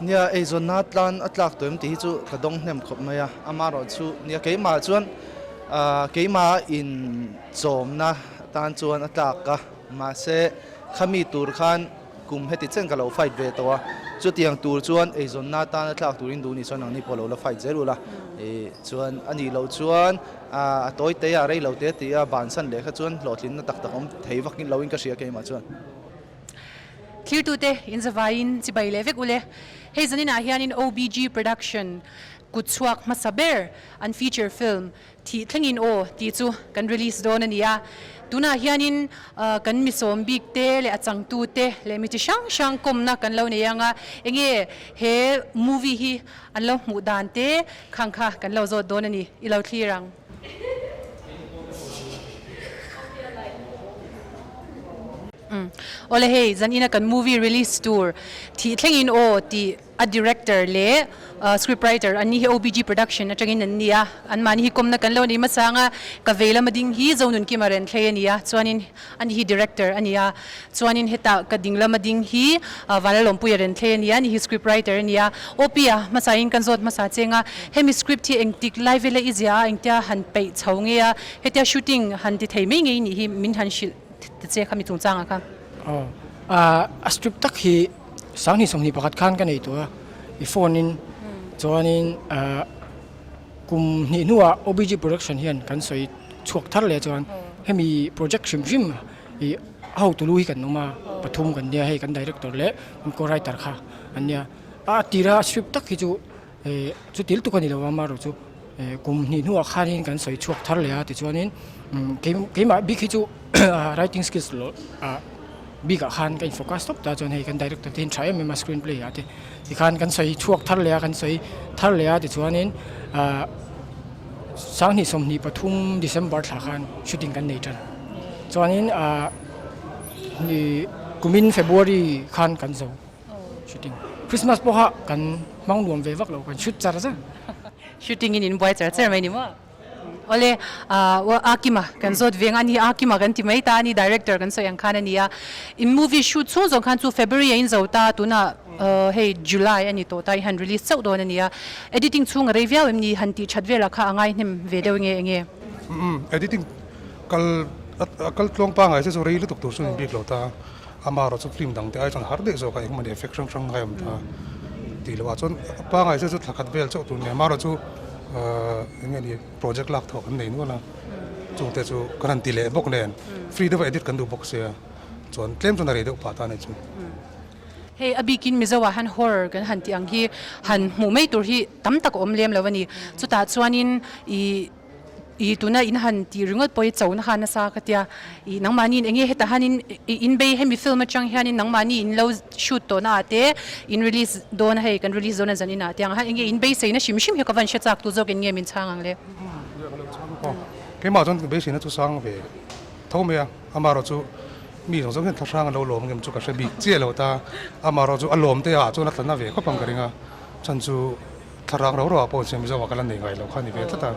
Nia, eizawnna tlan a tlak tawh em tih hi chu ka dawng hnem khawp mai a, amaherawhchu nia keimah chuan keimah inchawmna tan chuan a tlak a, mahse khami tur khan kum heti chen ka lo fight ve tawh a, chutiang tur chuan eizawnna tan a tlak turin duh ni chuan nangni pawh lo la fight zel ula, chuan a nih loh chuan a tawi te a rei lo te tih a bansan leh kha chuan hlawhtlinna tak tak awm thei vak loin ka hria keimah chuan. Thirtute inzavaiin chibai leh vek ule. Hei zaninah hianin OBG Production kutchhuak hmasa ber an feature film Thih Thlengin Aw tih chu kan release dawn a ni a. Tunah hianin kan misawm bik te leh a changtu te leh mi chi hrang hrang kawmna kan lo nei ang a, enge he movie hi an lo hmuh dan te khang kha kan lo zawt dawn a ni. I lo thlir ang. Awle hei zanina kan movie release tur thih thlengin aw tih a director leh script writer an ni hi OBG production atangin an ni a, anmahni hi kawmna kan lo nei hmasang a, ka vei lama ding hi Zonunkima Renthlei a ni a, chuanin ani hi director a ni a, Chuanin heta ka ding lama ding hi Vanlalawmpuia Renthlei a nia, ni hi script writer a nia. Opia hmasain kan zawt hmasa cheng a, hemi script hi engtik lai vela i zia a, engtia han peih chho nge a, hetia shooting han ti thei mai ngei nih hi min han hrilh ta che kha mi chungchangah kha. Aw, a script tak hi 2021 khan ka nei tawh a, i phone in chuanin kum hnih hnuah OBG production hian kan sawi chhuak thar leh chuan hemi project hrim hrim I a hotu lu hi kan awm a, pathum kan nia hei kan director leh kan co-writer kha an nia. A tira script tak hi chu eh chu til tuk a ni lo a amaherawh chu eh kum hnih hnuah khanin kan sawi chhuak thar leh a tichuanin keimah bik hi chu writing skills lo ah bikah khan ka in focus tawp ta chuan hei kan director te hi an tha em em a screenplay ah te tikhan kan sawi chhuak thar leh a kan sawi thar leh a tichuanin ah 2023 December thla khan shooting kan nei tan. Chuanin ah ni kumin February khan kan zo shooting. Christmas pawha kan hmang nuam ve vak lo kan shoot char char. Shooting in in buai char char mai ni maw? Awle ah Akima kan zawt veng a ni Akima kan ti mai ta a ni director kan sawi ang khan a ni a. In movie shoot chhung zawng khan chu February a in zo ta tunah Hei July a ni tawh ta i han release chauh dawn a nia. Editing chhung a rei viau em ni? Han tih that velah kha a ngai hnem ve deuh nge enge? Umm editing kal a kal tluang pangai che chu rei lutuk tur chu a ni bik lo ta. Amaherawh chu film dang te ai chuan har daih zawk a engemaw ni effect hrang hrang ngai awm ta tih loh ah chuan pangai che chu thla khat vel chauh tur a ni. Amaherawh chu enge ni project lak thawh kan nei nual a chungte chu kan han ti leh bawk nen free deuh a edit kan duh bawk sia chuan tlem chuan a rei deuh phah ta a ni chu. Hei a bikin Mizo ah hian horror kan han tih ang hi han hmuh mai tur hi tam tak a awm lem lo a ni. Chutah chuanin ih ih tuna in han tih ringawt pawh hi chona kha nasa ka tia. Ih nangmahniin eng nge hetah hianin ih in bei hemi film atang hianin nangmahni in lo shoot tawhna ah te in release dawn a hei kan release dawn a zan inah te ang khan eng nge in beiseina hrim hrim hi ka van hre chak tu zawk in nge min chhang ang le. Keimah chuan beiseina chu sang ve tho mai a, amaherawh chu Mi zawng zawng hian thlahrang a lo lawm ngem chu ka hre bik chiah lo ta. Amaherawh chu a lawm te ah chuan a tla na ve khawp ang ka ring a, chhan chu thlarang ro ro ah pawh insiam Mizo ah ka la nei ngai lo kha a ni ve tlat a.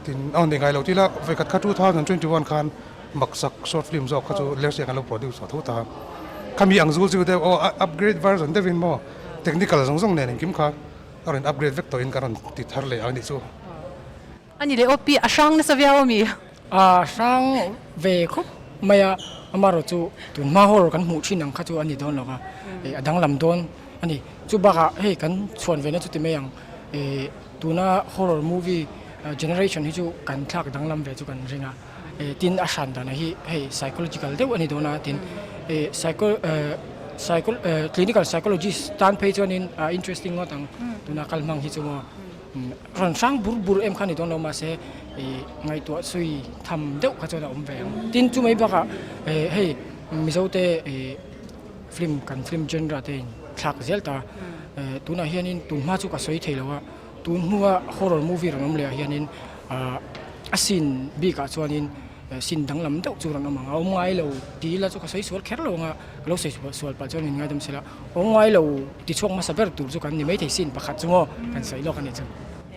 Tin, a nei ngai lo tila vawikhat kha 2021 khan Maksak short film zawk kha chu Lersia kan lo produce tawh tho ta. Khami ang zul chu deuh aw upgrade version deuhin maw technical zawng zawng nen engkim kha a rawn upgrade vek tawhin ka rawn ti thar leh ang nih chu. A ni leh aw pi, a hrang nasa viau a mi? A hrang ve khawp mai a, amaherawh chu tun hma horror kan hmuh thin ang kha chu a ni dawn lo va, a danglam dawn a ni. Chu bakah hei kan chhuan ve na chu ti mai ang, tuna horror movie generation hi chu kan thlak danglam ve chu kan ring a, tin a hran dan hi hei psychological deuh a ni dawn a, tin psycho psycho clinical psychologist tan phei chuanin a interesting ngawt ang tuna kal hmang hi chu maw. Rawn hrang bur bur em kha ni dawn lo mahse ih ngaihtuah zui tham deuh kha chuan a awm ve ang. Tin chu mai bakah eh hei Mizo te ih film kan film genre te in thlak zel ta eh tunah hianin tun hma chu ka sawi thei lo a tun hnua horror movie rawn awm leh ah hianin ah a scene bikah chuanin Sin danglam deuh chu rawn awm ang a, awm ngai lo ti ila chu ka sawi sual kher lo ang a, ka lo sawi sual pah chuan min ngaidam sela, awm ngai lo ti chhuak hmasa ber tur chu kan ni maithei sin pakhat chu maw kan sawi lawk a nih chu.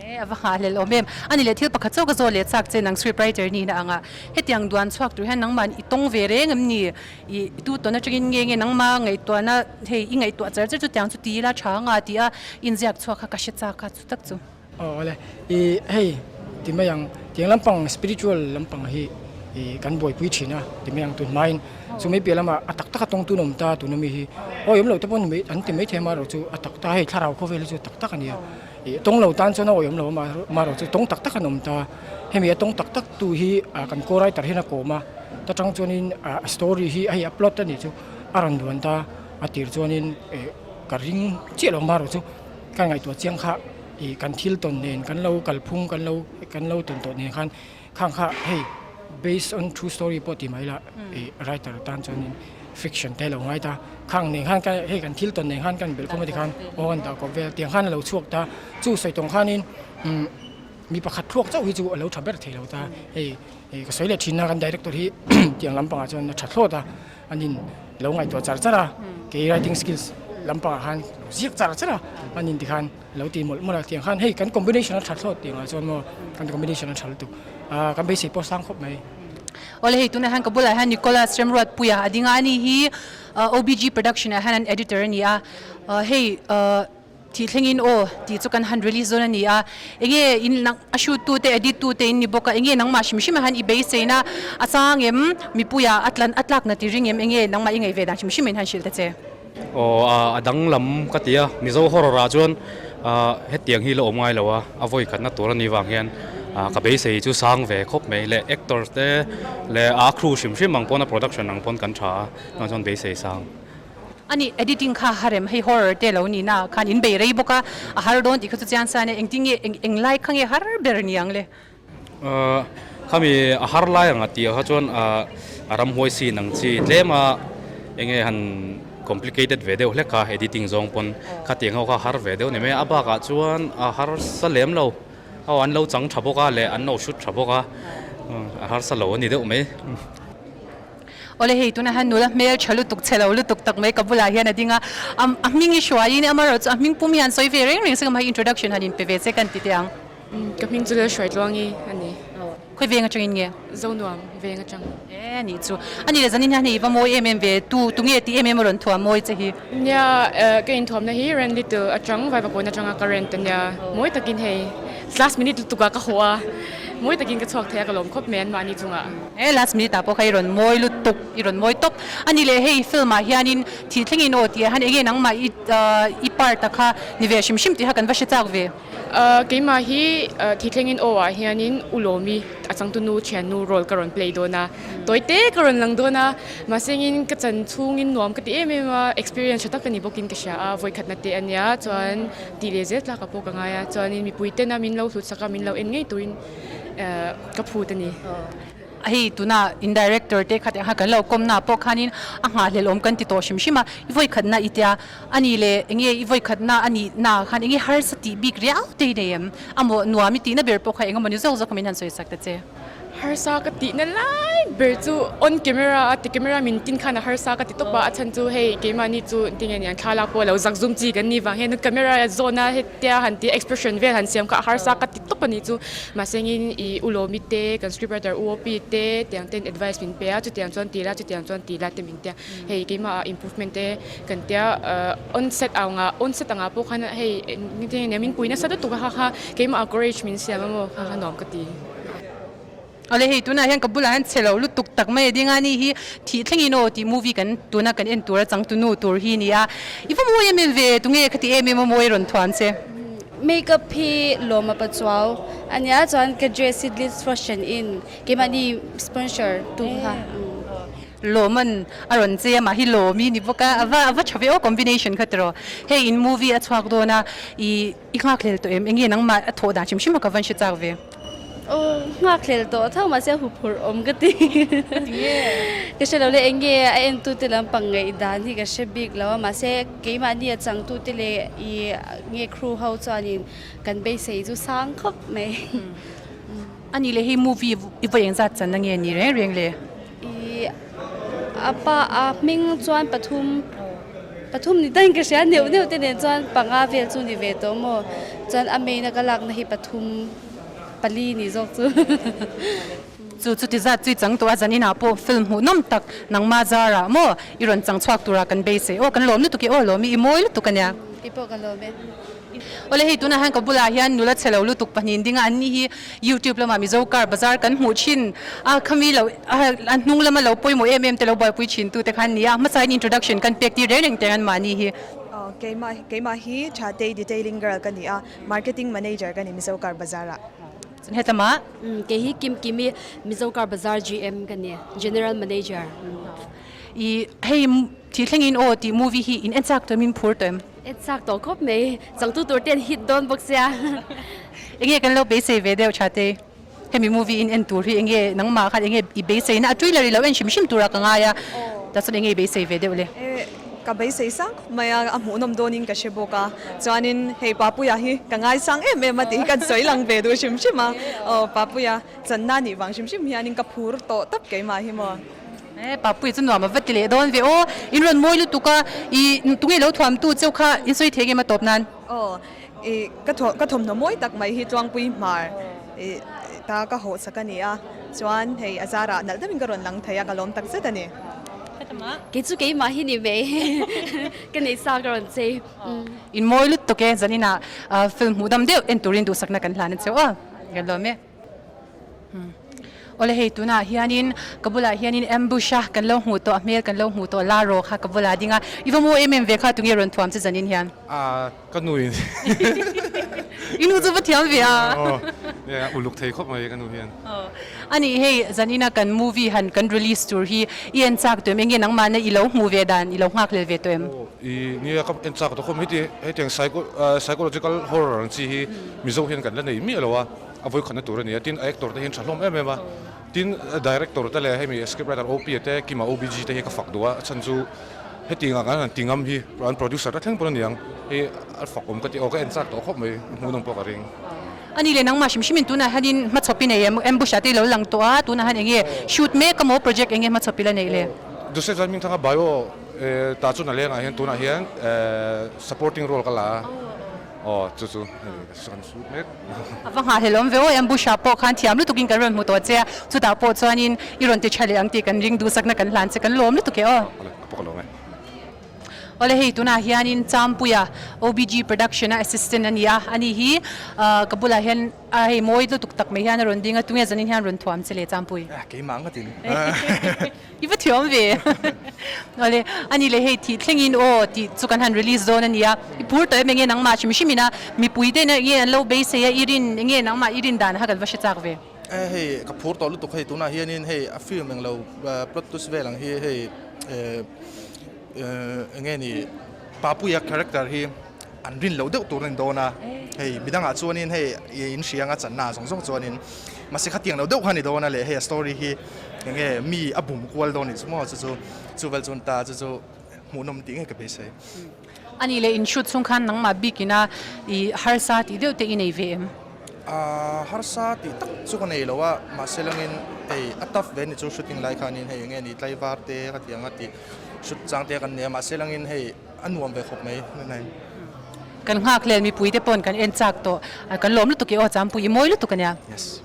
E E, a va nghahhlelh awm em. A ni leh thil pakhat chauh ka zawh leh chak che nang script writer ni na anga hetiang duan chhuak tur hian nangmah i tawng ve reng em ni? I tu tawn atangin nge nge nangmah ngaihtuahna hei i ngaihtuah char char chutiang chu ti ila tha anga ti a inziak chhuak kha ka hre chak a chu tak chu. Aw awle i hei ti mai ang tiang lampang spiritual lampang hi i kan buaipui thin a ti mai ang tun hmain chu mai piah lamah a tak tak a tawng tun awm ta tuna mi hi awi awm lo te pawh an ti mai thei a amaherawhchu a tak ta hei thlarau khawvel hi chu a tak tak a nia. Ih tawng lo tan chuan a awih awm lo a amaherawh chu tawng tak tak an awm ta. Hemi a tawng tak tak tu hi kan co-writer hian a kawm a, ta tang chuanin a story hi hei a plot a nih chu a rawn duan ta a tir chuanin ih ka ring chiah lo amaherawh chu ka ngaihtuah chiang kha ih kan thil tawn nen kan lo kalphung kan lo kan lo tawn tawh nen khan Khang kha hei based on true story pawh ti mai la ih writer tan chuanin fiction te lo ngai ta. Khang nen khan hei kan thil tawn nen khan kan belh khawm a ti khan aw kan dah kawp vel tiang khan a lo chhuak ta. Chu sawi tawng khanin umm mi pakhat thluak chauh hi chu a lo tha ber thei lo ta. Hei ka sawi leh thin a kan director hi tiang lampangah chuan a tha thlawt a. An in lo ngaihtuah char char a, kei writing skills lampangah khan lo ziak char char a, an in tikhan lo ti mawlh mawlh a, tiang khan hei kan combination a tha thlawt tih angah chuan maw kan combination a tha lutuk a, kan beisei pawh sang khawp mai. Awle hei tunah hian ka bulah hian Nicholas Remruatpuia a ding a, ani hi OBG production ah hian an editor a ni a, hei Thih thlengin aw tih chu kan han release dawn a ni a, enge in nang a shoot tu te edit tu te in ni bawk a, enge nangmah hrim hrim ah hian i beiseina a chang em, mipuia a tlan a tlak na ti ring em, enge nangmah i ngaih ve dan hrim hrim in han hrilh ta che. Aw a danglam ka ti a, Mizo horror ah chuan hetiang hi la awm ngai lo a, a vawi khatna tur a nih vang hian ka beisei chu sang ve khawp mai leh actors te leh a crew hrim hrim ang pawn a production ang pawn kan tha a, chuan chuan beisei sang. A nih, editing kha harem hei horror te lo nih na khan in bei rei bawk a, a har dawn tih kha chu chiang sa nia, engtin nge eng eng lai kha nge har ber ni ang le? Khami a har lai ang a tih ah kha chuan a ramhuai scene ang chi tlem a enge han complicated ve deuh hlek a editing zawng pawn khatiang ho kha har ve deuh ni mai a, a bakah chuan a harsa lem lo aw an lo chang tha bawk a leh an lo shoot tha bawk a a harsa lo a ni deuh mai. Awle hei tunah hian nula hmel tha lutuk chhe lo lutuk tak mai ka bulah hian a ding a, a hming i hruaiin amaherawh chu a hming pum hian sawi ve reng reng se ka hmai introduction han inpe ve che kan ti teh ang. Ka hming chu Lalhruai Tluangi a ni. Khawi veng atangin nge? Zonuam veng atang. E a nih chu. A nih leh zanin hian hei i va mawi em em ve, tu tu nge tih em em a rawn thuam mawi che hi? Nia, ka inthuamna hi rent little atang Vaivakawn atanga ka rent a nia. Mawi takin hei last minute lutuk ah ka haw a, mawi takin ka chhuak thei a ka lawm khawp mai anmahni chungah. He last minute ah pawh kha i rawn mawi lutuk, i rawn mawi tawp. A ni leh hei film ah hianin thih thlengin aw tih ah hian enge nangmah i i part a kha ni ve hrim hrim tih kha kan va hre chak ve. Keimah hi thih thlengin aw ah hianin U Lawmi a changtunu thiannu role ka rawn play dawn a, tawi te ka rawn lang dawn a, mahsengin ka chan chhungin nuam ka ti em em a, experience tha tak ka ni bawkin ka hria a, vawikhatna te a nia chuan tih leh zel tlak ah pawh ka ngai a, chuanin mipui tena min lo hlut sak a, min lo en ngei turin ka phut a ni. Hei tuna in director te khat engha kan lo kawmna pawh khanin a nghahhlelh awm kan ti tawh hrim hrim a, i vawikhatna i tia a ni le enge i vawikhatna a nih na khan enge harsa tih bik riau te i nei em? A maw nuam i tihna ber pawh kha eng emawni zawk zawk min han sawi sak ta che. Harsa ka tihna lai ber chu on camera a ti camera min tin khan a harsa ka ti tawp a, a chhan chu hei keimahni chu tinge niang thlalak pawh lo zak zum chi kan nih vang hian camera zawna hetia han tih expression vel han siam kha a harsa ka ti tawp a nih chu. Mahsengin i U Lawmi te, kan script writer U Opi te tiang ten advice min pe a, chutiang chuan ti la, chutiang chuan ti la te min tia. Hei keimah ah improvement te kan tia on set anga on set anga pawh khan hei engtin nge min pui nasa lutuk a kha kha keimah ah courage min siam a maw kha kha nuam ka ti. Awle hei tunah hian ka bulah hian chhe lo lutuk tak mai a ding a ni hi thih thlengin aw tih movie kan tuna kan en tur a changtunu tur hi a ni a i va mawi em em ve tunge khati em em a mawi rawn thuam che. Makeup hi lawm a pachuau a nia chuan ka dress hi Glitz Fashion in keimahni sponsor tu kha. Lawman a rawn che a mah hi lawmi ni bawk a a va a va tha ve aw combination kha tiraw hei in movie a chhuak dawn a i i nghakhlel tawh em enge nangmah a thawh dan hrim hrim a ka van hre chak ve. Aw nghakhlel tawh tho mahse a huphurh awm ka ti ka hre lo le enge a entute lampang ngaih dan hi ka hre bik lo a mahse keimahni a changtute leh i nge crew ho chuanin kan beisei chu sang khawp mai. A nih leh hei movie i vawi engzat chan ange ni reng reng le? I a pa a hming chuan pathum. Pathum ni daih in ka hria neuh neuh te nen chuan panga vel chu ni ve tawh maw chuan a main a ka lakna hi pathum pali ni zawk chu. Chu chuti zat chu i chang tawh a zanin ah pawh film hmuh nawm tak nangma zarah maw i rawn chang chhuak turah kan beisei aw kan lawm lutuk e aw lawm i i mawi lutuk ania. Kei pawh ka lawm e. Awle hei tunah hian ka bulah hian nula chhe lo lutuk pahnih ding a an ni hi YouTube lamah Mizo car bazar kan hmuh thin a khami lo a hnung lama lo pawimawh em em te lo buaipui thin tu te khan ni a hmasa in introduction kan pek tir reng reng teng an mahni hi. Aw keimah keimah hi Thatei detailing girl ka ni a marketing manager ka ni Mizo car bazar ah. Chuan hetlama. Kei hi Kim Kimi Mizo car bazar GM ka ni general manager. I hei thil thleng in aw tih movie hi in en chak tawh em in phur tawh em? En chak tawh khawp mai, changtu tur ten hit dawn bawk sia. Enge kan lo beisei ve deuh tha te, hemi movie in en tur hi enge nangmah khan enge i beisei na a trailer i lo en hrim hrim tura ka ngai a, tah chuan enge i beisei ve deuh le? Ka beisei sang khawp mai a, a hmuhnawm dawnin ka hre bawk a, chuanin hei Papuia hi ka ngaisang em em a tih hi kan sawi lang ve duh hrim hrim a, aw Papuia channa nih vang hrim hrim hianin ka phur tawh tawp keimah hi maw. E Papui chu nuam a va ti leh dawn ve aw, in rawn mawi lutuk a, i tunge lo thuamtu cheu kha in sawi thei ngem a tawp nan? Aw, i ka thaw ka thawmhnaw mawi tak mai hi Tluangpui hmar i ta ka hawh sak a ni a, chuan hei a zarah nalh deuhin ka rawn lang thei a, ka lawm tak zet a ni. Kei chu keimah hi ni mai, ka nei sa ka rawn chei. In mawi lutuk e, zaninah film hmuh dam deuh en turin duhsakna kan hlan a cheu a, kan lawm e. Awle hei tunah hianin ka bulah hianin ambush a kan lo hmuh tawh a hmel kan lo hmuh tawh la rawh kha ka bulah ding a i va maw em em ve kha tunge rawn thuam che zanin hian. A ka nu in. I nu chu va thiam ve a. Aw nia uluk thei khawp mai ka nu hian. Aw ani hei zanina kan movie han kan release tur hi i en chak tawh em enge nangmahna i lo hmuh ve dan i lo nghak lel ve tawh em. Aw i nia ka en chak tawh khawp mai heti hetiang psychological horror ang chi hi Mizo hian kan la nei miah lo a. A vawikhatna tur a ni a, tin a actor te hian tha hlawm em em a, tin director te leh hemi script writer OP te Kima OBG te hi ka fak duh a, a chhan chu heti ang an han ti ngam hi an producer te thleng pawn a niang hi a fak awm ka ti aw ka en chak tawh khawp mai a hmuhnawm pawh ka ring. A ni leh nangmah hrim hrimin tunah hianin hmachhawp i nei em? Ambush ah te i lo lang tawh a, tunah hian enge shoot mek a maw project enge hmachhawp i la neih le? Joseph Zaimingthanga bio tah chuan a lengah hian tunah hian supporting role ka la a. Aw chu chu hei ka sawn sut mek. A va nghahhlelh awm ve aw, ambush ah pawh khan thiam lutukin kan rawn hmu tawh che a, chutah pawh chuanin i rawn ti tha leh ang tih kan ring duhsakna kan hlan che, kan lawm lutuk e aw. Awle ka pawh ka lawm e. Awle hei tunah hianin Champuia OBG production a assistant a ni a, ani hi ka bulah hian A hei mawi lutuk tak mai hian a rawn ding a, tunge zanin hian rawn thuam che le Champui? Eh, keimah ang ka ti ni. I va thiam ve. Awle, ani le hei thih thlengin aw tih chu kan han release dawn a nia. I phur tawh em enge nangmah hrim hrim ina mipui te enge an lo beisei a, i rin enge nangmah i rin dan kha kan va hre chak ve. Eh, hei ka phur tawh lutuk hei tunah hianin hei a film englo plot twist vel ang hi hei eh enge ni Papuia character hi an rin loh deuh tur a ni dawn a, hei midangah chuanin hei in hria anga channa zawng zawng chuanin mahse khatiang lo deuh kha a ni dawn a leh hei a story hi eng nge mi a bum kual dawn a nih chu maw chu chu chu vel chuan ta chu chu hmuhnawm tih ngei ka beisei. A nih leh in shoot chhung khan nangmah bikina i harsa tih deuh te i nei ve em? Aaa harsa tih tak chu ka nei lo a, mahse langin hei a tough ve a ni chu shooting lai khanin hei eng nge ni tlaivar te khatiang a tih shoot chang te kan nei a mahse langin hei A nuam ve khawp mai nai. Kan nghak hlel mipui te pawn kan en chak tawh kan lawm lutuk i aw champui i mawi lutuk ania. Yes.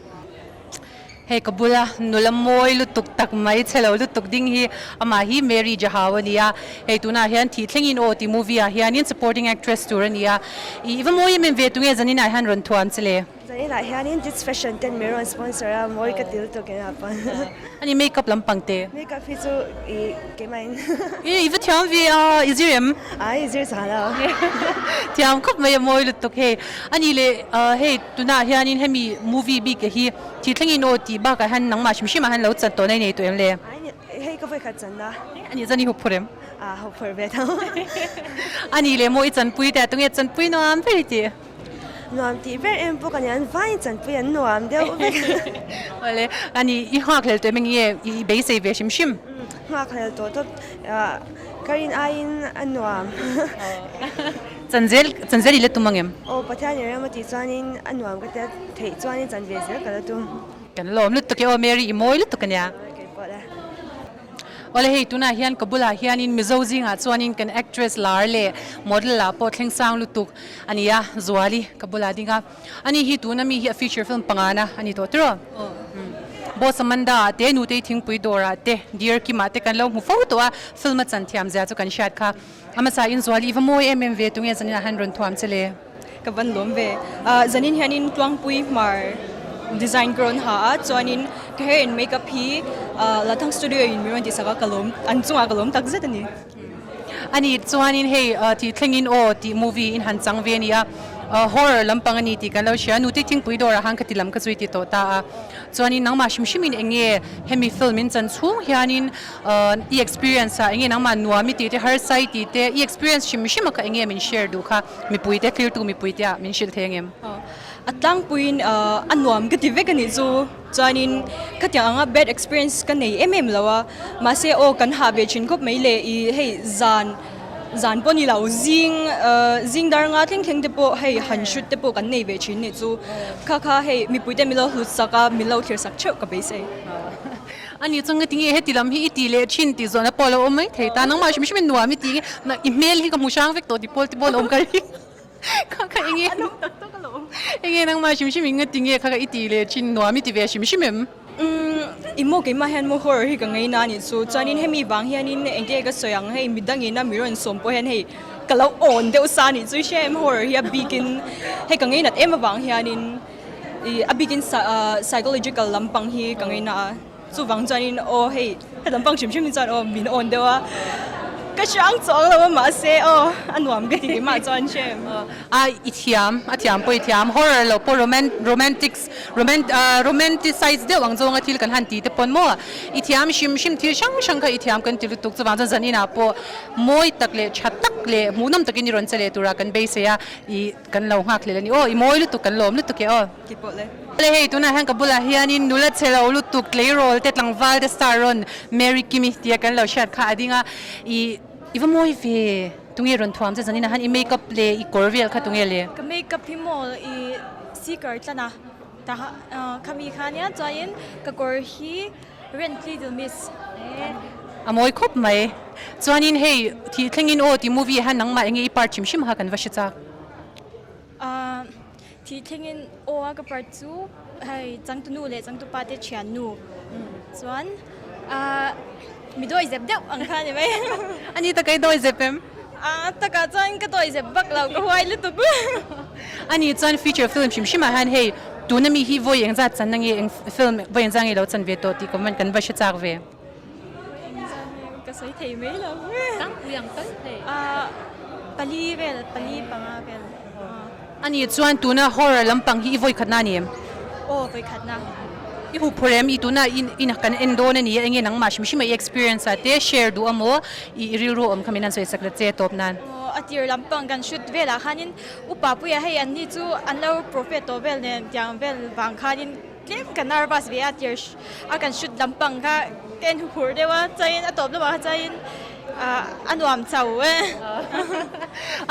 Hei ka bula nula mawi lutuk tak mai chhelo lutuk ding hi amah hi Mary Jahau ania hei tunah hian thih thlengin aw tih movie ah hianin supporting actress tur ania i va mawi em em ve tunge zaninah hian rawn thuam che le. Zaninah hianin Jits Fashion ten min rawn sponsor a, mawi ka til tuk in a pawn. Ani makeup lampang te? Makeup hi chu i keimah in. I i va thiam ve a, i zir em? Ai i zir zan lo. Thiam khawp mai a mawi lutuk hei. Ani leh hei tunah hianin hemi movie bik hi thih thlengin aw tih bakah hian nangmah hrim hrimah hian lo chan tawh na i nei tawh em le? Ai hei ka vawikhat chan na. Ani zan i hup phur em? A hup phur ve tho. Ani leh maw i chanpui te a tunge chanpui nuam ber i tih? Nuam tih ber em pawh ka ni an vain chanpui an nuam deuh vek. Awle, ani i nghakhlel tawh em eng nge i beisei ve hrim hrim? Nghakhlel tawh tawp, ka rin aiin a nuam. Chanzel, chanzel i la tum ang em? Aw, Pathian i rem a tih chuanin a nuam ka tia theih chuanin chan ve zel ka la tum. Kan lawm lutuk e aw Mary, i mawi lutuk ania. Kei pawh le. Awle hei tunah hian ka bulah hianin Mizo zingah chuanin kan actress lar leh model ah pawh thleng sang lutuk a ni a, Zuali ka bulah ding a. Ani hi tuna mi hi a feature film pangana a ni tawh tiraw? Boss Amanda ah te, Nutei Thingpui dawrah te, Dear Kim ah te kan lo hmu fo tawh a, film a chan thiam zia chu kan hriat kha. A hmasa in Zuali i va mawi em em ve, tunge zanin ah hian rawn thuam che le? Ka van lawm ve. Zanin hianin Tluangpui Hmar design ka rawn ha a, chuanin ka hair and makeup hi Lathang Studio in min rawn tihsak a, ka lawm, an chungah ka lawm takzet a ni. A ni, chuanin hei tih thlengin aw tih movie in han chang ve a ni a, horror lampang a ni tih kan lo hria, Nute Thingpui dawrah khan ka ti lam ka zui ti tawh ta a, chuanin nangmah hrim hrimin eng nge hemi film in chan chhung hianin i experience ah eng nge nangmah nuam i tih te, harsa i tih te, i experience hrim hrim a kha eng nge min share duh kha mipui te, clear tu mipui te ah min hrilh thei ang em? A tlangpuiin a nuam ka ti vek a nih chu. Chuanin khatiang anga bad experience ka nei em em lo a, mahse aw kan hah ve thin khawp mai le i hei zan zan pawh ni lo zing zing dar nga thleng thleng te pawh hei han shoot te pawh kan nei ve thin nih chu kha kha hei mipui te min lo hlut sak a min lo thlir sak theuh ka beisei. A ni chuan ngatinge heti lam hi i ti leh thin tih zawhna pawh a lo awm mai thei ta, nangmah hrim hrimin nuam i ti nge i hmel hi ka hmu hrang vek tawh ti pawl te pawh a lo awm ka ring. Kha kha enge enge nangmah hrim hrim in nga ti nge kha kha i ti leh thin nuam i ti ve hrim hrim em? Umm i maw keimah hian maw horror hi ka ngei na anih chu chuanin hemi vang hianin engtin nge ka sawi ang hei midangin a mi rawn sawm pawh hian hei ka lo awn deuh sa anih chu i hria em horror hi a bikin hei ka ngei nat em avang hianin ih a bikin psychological lampang hi ka ngei na a. Chuvang chuanin aw hei he lampang hrim hrim hi chuan aw min awn deuh a, ka hrang chuang lo a mahse aw a nuam ka ti keimah chuan hrem. A i thiam, a thiam pawh i thiam, horror lo pawh roman romantics roman romanticize deuh ang zawnga thil kan han ti te pawn maw i thiam hrim hrim thil hrang hrang kha i thiam kan ti lutuk chuvang chuan zaninah pawh mawi tak leh tha tak leh hmuhnawm takin i rawn che leh tura kan beisei a i kan lo nghak hlel a ni aw i mawi lutuk kan lawm lutuk e aw. Ti pawh le. Le hei tunah hian ka bulah hianin nula chhe lo lutuk tleirawl te tlangval te star rawn Mary Kimi tia kan lo hriat kha a ding a, i i va mawi ve tunge rawn thuam che zanin ah hian i makeup leh i kawr vel kha tunge le? Ka makeup hi maw i seeker tlan a tah khami kha nia chuanin ka kawr hi rent little miss A mawi khawp mai. Chuanin hei thih thlengin aw ti movie ah hian nangmah enge i part hrim hrim kha kan va hre chak. Thih thlengin aw a ka part chu hei changtunu leh changtupa te thiannu chuan mi dawi zep deuh ang kha a ni mai. A ni taka i dawi zep em? A takah chuan ka dawi zep vak lo, ka huai lutuk. A ni chuan feature film hrim hrim ah hian hei tuna mi hi vawi engzat chan na nge eng film vawi engzat nge lo chan ve tawh tih comment kan va hre chak ve. Vawi engzat nge ka sawi thei mai lo. Tlangpui ang tal thei. Pali vel, pali panga vel. A nih chuan tuna horror lampang hi i vawikhatna a ni em? Aw, vawikhatna. I huh phur em? I tuna in kan en dawn a ni a, enge nangmah hrim hrim a i experience ah te share duh a maw? I rilru awm kha min han sawi sak la che tawp nan. Aw, a tir lampang kan shoot velah khanin upa puia hei an ni chu an lo prophet tawh vel nen tiang vel vang khanin tlem ka nervous ve a tir a kan shoot lampang kha ka en huphurh deuh a chuanin a tawp lamah kha chuanin a nuam chau e.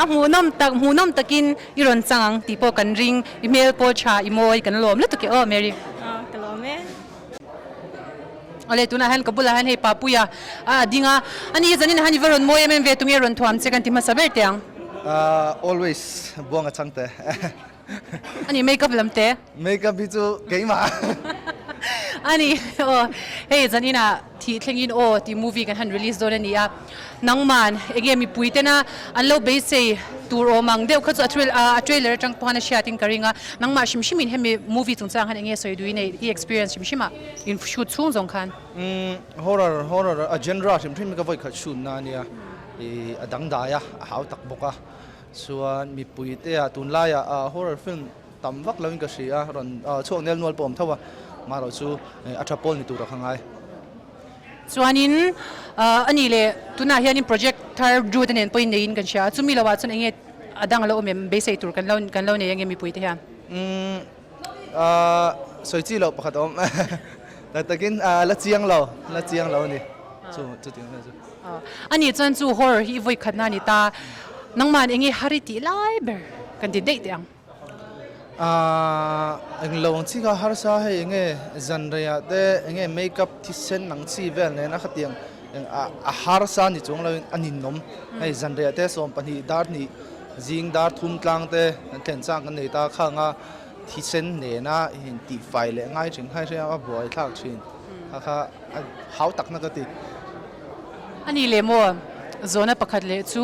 A hmuhnawm tak hmuhnawm takin i rawn chang ang tih pawh kan ring i hmel pawh tha i mawi kan lawm lutuk e aw Mary. Ka lawm e. Awle tunah hian ka bulah hian hei Papuia a ding a ani zanin ah hian i va rawn mawi em em ve tunge rawn thuam che kan ti hmasa ber teh ang. Always buang a chang teh. Ani makeup lam te. Makeup hi chu keimah. Ani aw hei zan inah thih thlengin aw tih movie kan han release dawn a ni a. Nangman enge mipui tena an lo beisei tur awm ang deuh kha chu a trail a trailer atang pawh khan a hriatin ka ring a. Nangmah hrim hrimin hemi movie chungchang khan enge sawi duhin nei i experience hrim hrimah in shoot chhung zawng khan. Umm horror horror a genre hrim hrim hi ka vawi khat shoot na ania i a dangdai a a hau tak bawk a. Chuan mipui te ah tunlaiah ah horror film tam vak lo in ka hria a rawn chhuak nel nual pawh a awm tho a marawh chu a tha pawl ni tur a kha ngai. Chuanin a nih leh tunah hianin project thar Jude a nen pawhin neiin kan hria a chumi lo ah chuan enge a dang a lo awm em beisei tur kan lo kan lo nei ange mipui te hian. Umm sawi chi loh pakhat a awm tak takin la chiang lo la chiang lo a ni chu chutiang vel chu. A nih chuan chu horror hi i vawi khatna a ni ta. Nangman enge har i tih lai ber kan ti daih teh ang. Aaa englo ang chi kha harsa hei enge zan reiah te enge makeup thisen ang chi vel nena khatiang. A harsa ni chuang loin a ninawm. Hei zanriah te 12 dar hnih zing dar thum tlang te kan thlen chang kan nei ta khang a thisen nena intihfai leh ngai thin kha hria a buai thlak thin kha kha a hau takna ka ti. A ni leh maw? Zawhna pakhat leh chu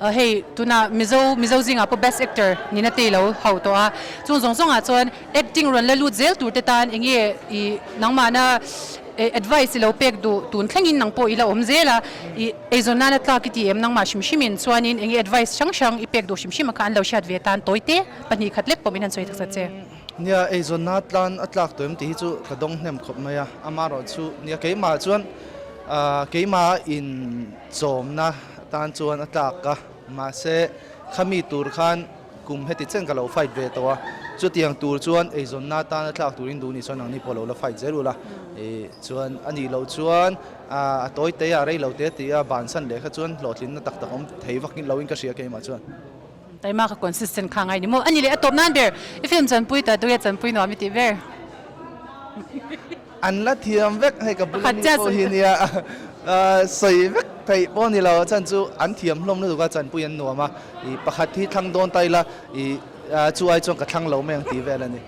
hei tunah Mizo Mizo zingah pawh best actor nina te ilo hauh tawh a, chung zawng zawngah chuan acting rawn la lut zel tur te tan eng nge i nangmahna advice ilo pek duh tun thlengin nang pawh ila awm zel a, i eizawn nana tlak i ti em nangmah hrim hrimin chuanin eng nge advice hrang hrang i pek duh hrim hrim a kha an lo hriat ve tan tawi te pahnih khat lek pawh min han sawi takzet che. Nia eizawnna tlan a tlak tawh em tih hi chu ka dawng hnem khawp mai a, amaherawhchu nia keimah chuan keimah inchawmna tan chuan a tlak a, mahse khami tur khan kum heti chen ka lo fight ve tawh a, chutiang tur chuan eizawnna tan a tlak turin duh ni chuan nangni pawh lo la fight zel ula, chuan a nih loh chuan a tawi te a rei lo te tih a bansan leh kha chuan hlawhtlinna tak tak awm thei vak loin ka hria keimah chuan. Taima ka consistent kha ngai ni maw? Ani leh a tawp nan ber i film chanpui ta duh e chanpui nuam i tih ber. An la thiam vek hei ka bula mi pawh hi nia sawi vek theih pawh ni lo chan chu an thiam hlawm lutuk a chanpui an nuam a i pakhat hi thlang dawn ta ila i chu ai chuan ka thlang lo mai ang tih vel a ni.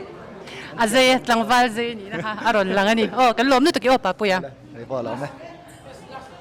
A zei a tlangval zei a nih na kha a rawn lang a ni. Aw kan lawm lutuk i aw Papuia. Hei pawh a lawm e.